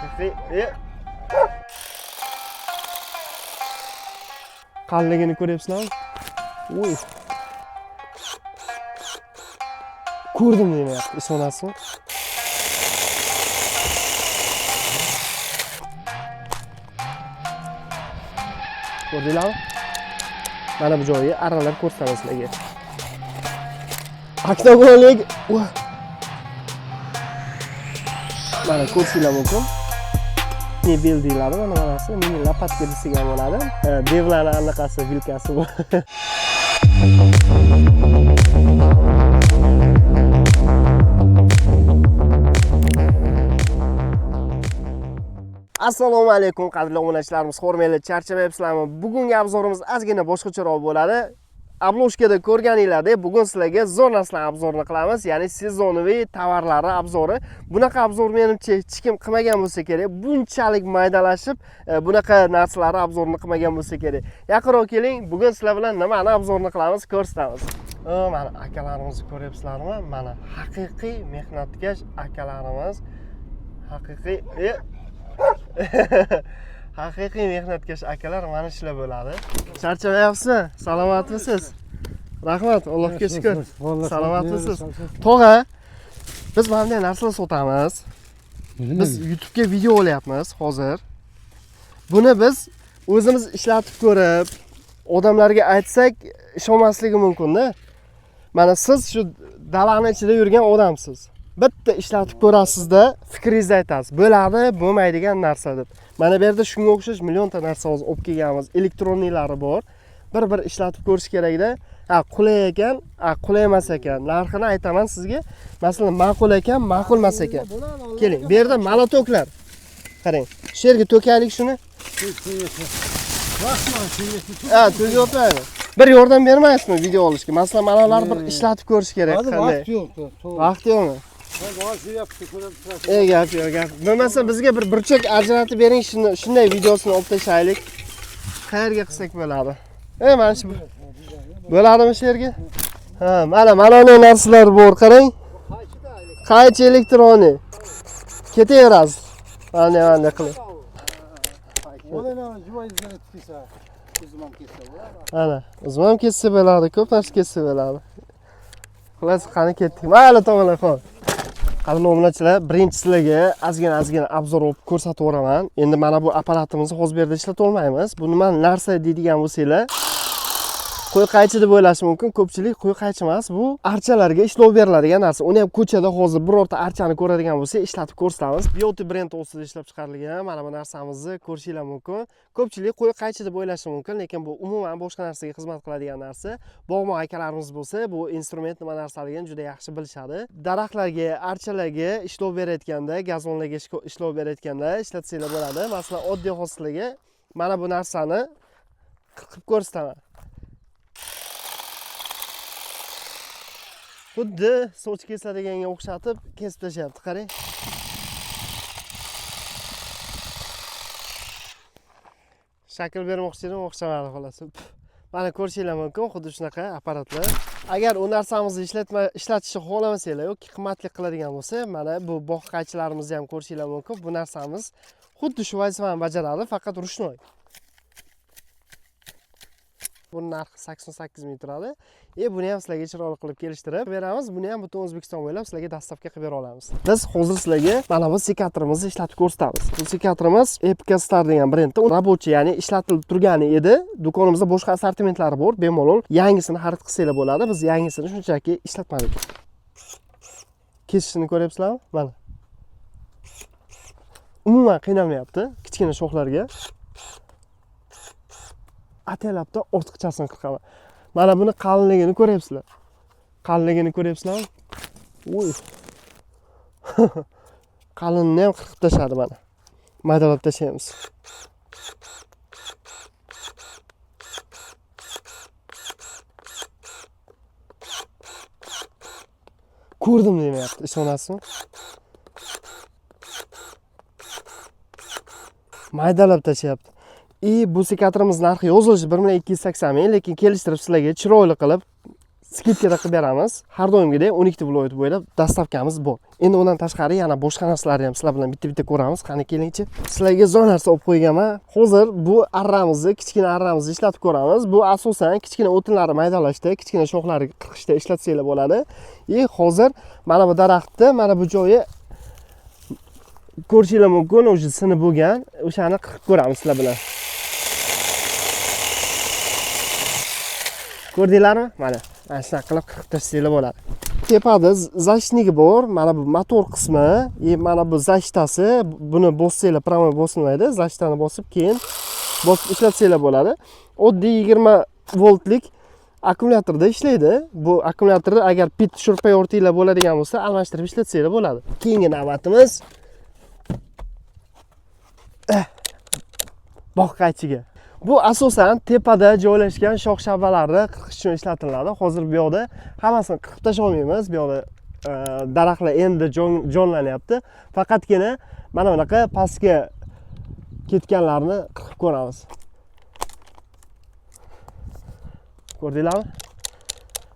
Haqiqiy qalinligini ko'ryapsizlarmi? Uy. Ko'rdim demayapti, ishonasizmi? Ko'rdinglarmi? Mana bu joyi arralab ko'rsataman sizlarga. Oktagonlik. Mana ko'rishinglar mumkin. Mebel deyiladi, mana bunasi mini lopatka desak ham bo'ladi. Devlarni anaqasi, vilkasi bu. Assalomu alaykum qadrli obunachilarimiz, hurmatli, charchamayapsizlarmi? Bugungi obzorimiz ozgina boshqacharoq bo'ladi. Обложкада ko'rganinglardek, bugun sizlarga zo'r narsalar obzorini qilamiz, ya'ni sezonoviy tovarlari obzori. Bunaqa obzor menimcha hech kim qilmagan bo'lsa kerak. Bunchalik maydalashib, bunaqa narsalarni obzorini qilmagan bo'lsa kerak. Yaqinroq keling, bugun sizlar bilan nimani obzorini qilamiz, ko'rsatamiz. Mana akalarimizni ko'ryapsizlarmi? Mana haqiqiy mehnatkash akalarimiz. Haqiqiy haqiqiy mehnatkash akalar mana shular bo'ladi. Charchamayapsizmi? Salomatmisiz? Rahmat, Allohga shukr. Salomatmisiz? Tog'a, biz mana bunday narsalar sotamiz. Biz YouTube'ga video olyapmiz hozir. Buni biz o'zimiz ishlatib ko'rib, odamlarga aytsak ishonmasligi mumkin-da. Mana siz shu dalani ichida yurgan odamsiz. Bitta ishlatib ko'rasizda, fikringizni aytasiz. Bo'ladi, bo'lmaydigan narsa deb. Mana bu yerda shunga o'xshash millionta narsa hozir olib kelganmiz. Elektronliklari bor. Bir-bir ishlatib ko'rish kerakda. Ha, qulay ekan, ha, qulay emas ekan. Narxini aytaman sizga. Masalan, ma'qul ekan, ma'qul emas ekan. Keling, bu yerda molotoklar. Qarang, shu yerga to'kaylik shuni. Ha, to'kyapman. Bir yordam bermaysizmi video olishga? Masalan, mana ularni bir ishlatib ko'rish kerak. Qanday? Vaqt yo'q. Vaqt yo'qmi? Gap yo'q, gap. Bo'lmasa bizga bir burchak ajratib bering, shuni shunday videosini olib tashlaylik. Qayerga qilsak bo'ladi? Mana shu bo'ladimi shu yerga? Ha, mana bunday narsalar bor, qarang. Qaychi elektroniy. Ketaverasiz. Mana qiling. Ana, o'zim ham ketsa bo'ladi, ko'p narsa ketsa bo'ladi. Xullas, qani ketdik. Mayli, to'g'ri, xo'p. Qadrli obunachilar, birinchi sizlarga ozgina obzor olib ko'rsatib yuboraman. Endi mana bu apparatimizni hozir bu yerda ishlata olmaymiz. Bu nima narsa deydigan bo'lsanglar, qo'y qaychi deb o'ylashi mumkin. Ko'pchilik qo'y qaychi emas, bu archalarga ishlov beriladigan narsa. Uni ham ko'chada hozir birorta archani ko'radigan bo'lsak, ishlatib ko'rsatamiz. Beauty brend ostida ishlab chiqarilgan mana bu narsamizni ko'rishinglar mumkin. Ko'pchilik qo'y qaychi deb o'ylashi mumkin, lekin bu umuman boshqa narsaga xizmat qiladigan narsa. Bog'mon akalarimiz bo'lsa, bu instrument nima narsaligini juda yaxshi bilishadi. Daraxtlarga, archalarga ishlov berayotganda, gazonlarga ishlov berayotganda ishlatsanglar bo'ladi. Masalan, oddiy hostilga mana bu narsani qirqib ko'rsataman. Xuddi soch kesadiganga o'xshatib kesib tashlayapti, qarang. Shakl bermoqchi edim, o'xshamadi xolos. Mana ko'rishinglar mumkin, xuddi shunaqa apparatlar. Agar u narsamizni ishlatishni xohlamasanglar yoki qimmatli qiladigan bo'lsa, mana bu bog' qaychilarimizni ham ko'rishinglar mumkin. Bu narsamiz xuddi shu vazifani bajaradi, faqat ruchnoy. Buni narxi 88 ming turadi. Buni ham sizlarga chiroyli qilib kelishtirib beramiz. Buni ham butun O'zbekiston bo'ylab sizlarga dastavka qilib bera olamiz. Biz hozir sizlarga mana bu sekatorimizni ishlatib ko'rsatamiz. Bu sekatorimiz Epica Star degan brendda рабочий, ya'ni ishlatilib turgani edi. Do'konimizda boshqa assortimentlari bor, bemalol yangisini xarid qilsanglar bo'ladi. Biz yangisini shunchaki ishlatmadik. Kesishini ko'ryapsizlarmi? Mana. Umuman qiynalmayapti kichkina shoxlarga. Ataylabda ortiqchasini qirqaman. Mana buni qalinligini ko'ryapsizlar. Qalinligini ko'ryapsizlarmi? Uy. Qalinini ham qirqib tashladi mana. Maydalab tashlaymiz. Ko'rdim demayapti, ishonasizmi? Maydalab tashlayapti. Bu sekatorimiz narxi yozilishi 1 280 ming, lekin kelishtirib sizlarga chiroyli qilib Скидка da qilib beramiz. Har doimgidek 12 ta viloyat bo'ylab доставка miz bor. Endi undan tashqari yana boshqa narsalarni ham sizlar bilan bitta-bitta ko'ramiz. Qani, kelingchi. Sizlarga zo'r narsa olib qo'yganman. Hozir bu arramizni, kichkina arramizni ishlatib ko'ramiz. Bu asosan kichkina o'tinlarni maydalashda, kichkina shoxlarni qirqishda ishlatsanglar bo'ladi. И hozir mana bu daraxtni, mana bu joyi ko'rishinglar mumkin, уже sinib bo'lgan. O'shani qirqib ko'ramiz sizlar bilan. Ko'rdinglarmi? Mana shunaqa qilib qirqib tashlanglar bo'ladi. Tepada защитники bor, mana bu motor qismi, mana bu защита si, buni bossanglar прямо bosilmaydi, защита ni bosib keyin bosib ishlatsanglar bo'ladi. Oddiy 20 voltlik akkumulyatorda ishlaydi. Bu akkumulyatorni agar pit shurpa yortinglar bo'ladigan bo'lsa, almashtirib ishlatsanglar bo'ladi. Keyingi navbatimiz bog' qaychiga. Bu asosan tepada joylashgan shox-shabbalarni qirqish uchun ishlatiladi. Hozir bu yoqda hammasini qirqib tashlay olmaymiz. Bu yoqda daraxtlar endi jonlanyapti. Faqatgina mana bunaqa pastga ketganlarni qirqib ko'ramiz. Ko'rdinglarmi?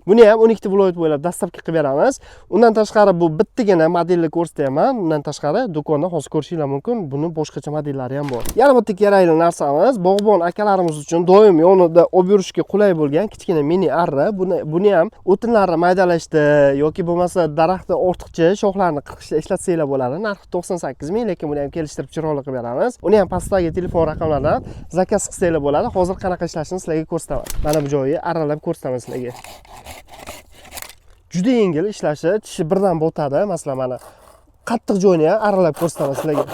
Buni ham 12 ta viloyat bo'ylab доставка qilib beramiz. Undan tashqari bu bittagina modelni ko'rsatyapman. Undan tashqari do'konda hozir ko'rishinglar mumkin. Buni boshqacha modellari ham bor. Yana bitta kerakli narsamiz, bog'bon akalarimiz uchun doim yonida olib yurishga qulay bo'lgan kichkina mini arra. Buni ham o'tinlarni maydalashda yoki bo'lmasa daraxtni ortiqcha shoxlarini qirqishda ishlatsanglar bo'ladi. Narxi 98 ming, lekin buni ham kelishtirib chiroyli qilib beramiz. Uni ham pastdagi telefon raqamlaridan zakaz qilsanglar bo'ladi. Hozir qanaqa ishlashini sizlarga ko'rsataman. Mana bu joyi arralab ko'rsataman sizlarga. Juda yengil ishlashi, tishi birdan botadi. Masalan, mana qattiq joyini ham arralab ko'rsataman sizlarga.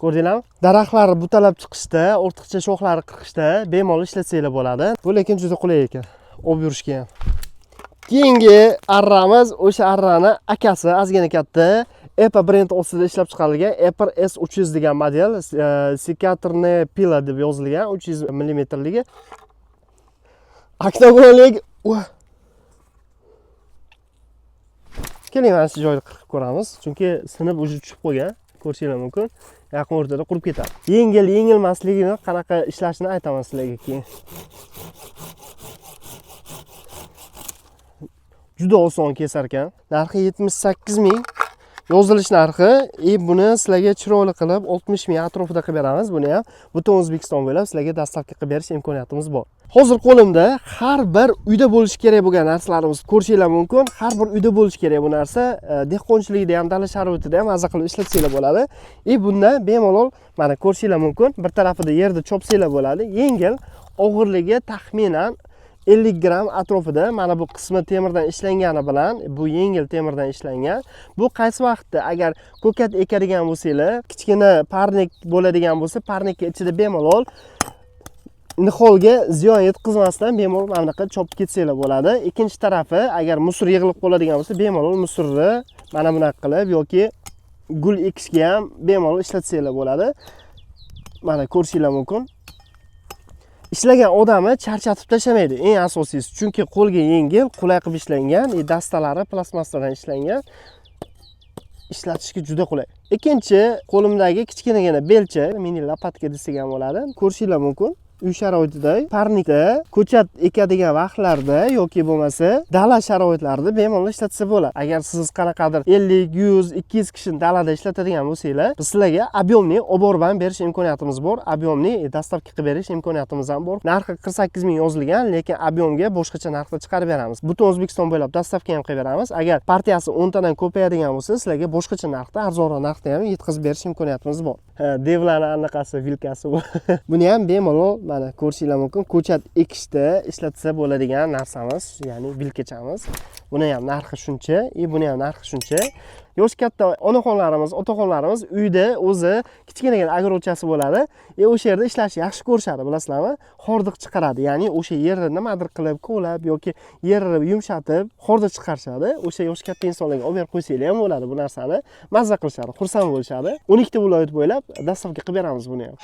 Ko'rdinglarmi? Daraxtlarni butalab chiqishda, ortiqcha shoxlarni qirqishda bemalol ishlatsanglar bo'ladi. Bu lekin juda qulay ekan, olib yurishga ham. Keyingi arramiz o'sha arrani akasi, ozgina katta. EPA brend ostida ishlab chiqarilgan Epr S300 degan model, sekatorni pila deb yozilgan, 300 millimetrligi. Oktagonlik. Keling, mana shu joyni qirqib ko'ramiz, chunki sinib уже tushib qolgan, ko'rishinglar mumkin. Yaqin o'rtada qurib ketadi. Yengil, yengilmasligini, qanaqa ishlashini aytaman sizlarga keyin. Juda oson kesar ekan. Narxi 78 ming. Yozilish narxi, buni sizlarga chiroyli qilib 60 ming atrofida qilib beramiz. Buni ham butun O'zbekiston bo'ylab sizlarga доставка qilib berish imkoniyatimiz bor. Hozir qo'limda har bir uyda bo'lishi kerak bo'lgan narsalarimiz ko'rishinglar mumkin. Har bir uyda bo'lishi kerak bu narsa. Dehqonchilikda ham, dala sharoitida ham maza qilib ishlatsanglar bo'ladi. Bunda bemalol mana ko'rishinglar mumkin. Bir tarafida yerda chopsanglar bo'ladi. Yengil, og'irligi taxminan 50 gramm atrofida. Mana bu qismi temirdan ishlangani bilan bu yengil temirdan ishlangan. Bu qaysi vaqtda agar ko'kat ekadigan bo'lsanglar, kichkina parnik bo'ladigan bo'lsa, parnikka ichida bemalol niholga ziyon yetkazmasdan bemalol mana bunaqa chopib ketsanglar bo'ladi. Ikkinchi tarafi, agar musor yig'ilib qoladigan bo'lsa, bemalol musorni mana bunaqa qilib yoki gul ekishga ham bemalol ishlatsanglar bo'ladi. Mana ko'rishinglar mumkin. Ishlagan odamni charchatib tashlamaydi, eng asosiysi, chunki qo'lga yengil, qulay qilib ishlangan, dastalari plastmassadan ishlangan, ishlatishga juda qulay. Ikkinchi qo'limdagi kichkinagina belcha, mini lopatka desak ham bo'ladi. Ko'rishinglar mumkin. Uy sharoitida, parnikda, ko'chat ekadigan vaqtlarda yoki bo'lmasa dala sharoitlarida bemalol ishlatsa bo'ladi. Agar siz qanaqadir 50, 100, 200 kishini dalada ishlatadigan bo'lsanglar, biz sizlarga объемli olib borib berish imkoniyatimiz bor. Объемli доставка qilib berish imkoniyatimiz ham bor. Narxi 48 ming yozilgan, lekin объемga boshqacha narxda chiqarib beramiz. Butun O'zbekiston bo'ylab доставка ham qilib beramiz. Agar partiyasi 10 tadan ko'payadigan bo'lsa, sizlarga boshqacha narxda, arzonroq narxda ham yetkazib berish imkoniyatimiz bor. Ha, devlarni anaqasi, vilkasi bu. Buni ham bemalol mana ko'rishinglar mumkin. Ko'chat ekishda ishlatsa bo'ladigan narsamiz, ya'ni vilkachamiz. Buni ham narxi shuncha, buni ham narxi shuncha. Yoshi katta onaxonlarimiz, otaxonlarimiz uyda o'zi kichkinagina agorotchasi bo'ladi. O'sha yerda ishlashni yaxshi ko'rishadi, bilasizlarmi? Xordiq chiqaradi, ya'ni o'sha yerni nimadir qilib, kovlab yoki yerni yumshatib xordiq chiqarishadi. O'sha yoshi katta insonlarga olib berib qo'ysanglar ham bo'ladi bu narsani. Mazza qilishadi, xursand bo'lishadi. 12 ta viloyat bo'ylab доставка qilib beramiz buni ham.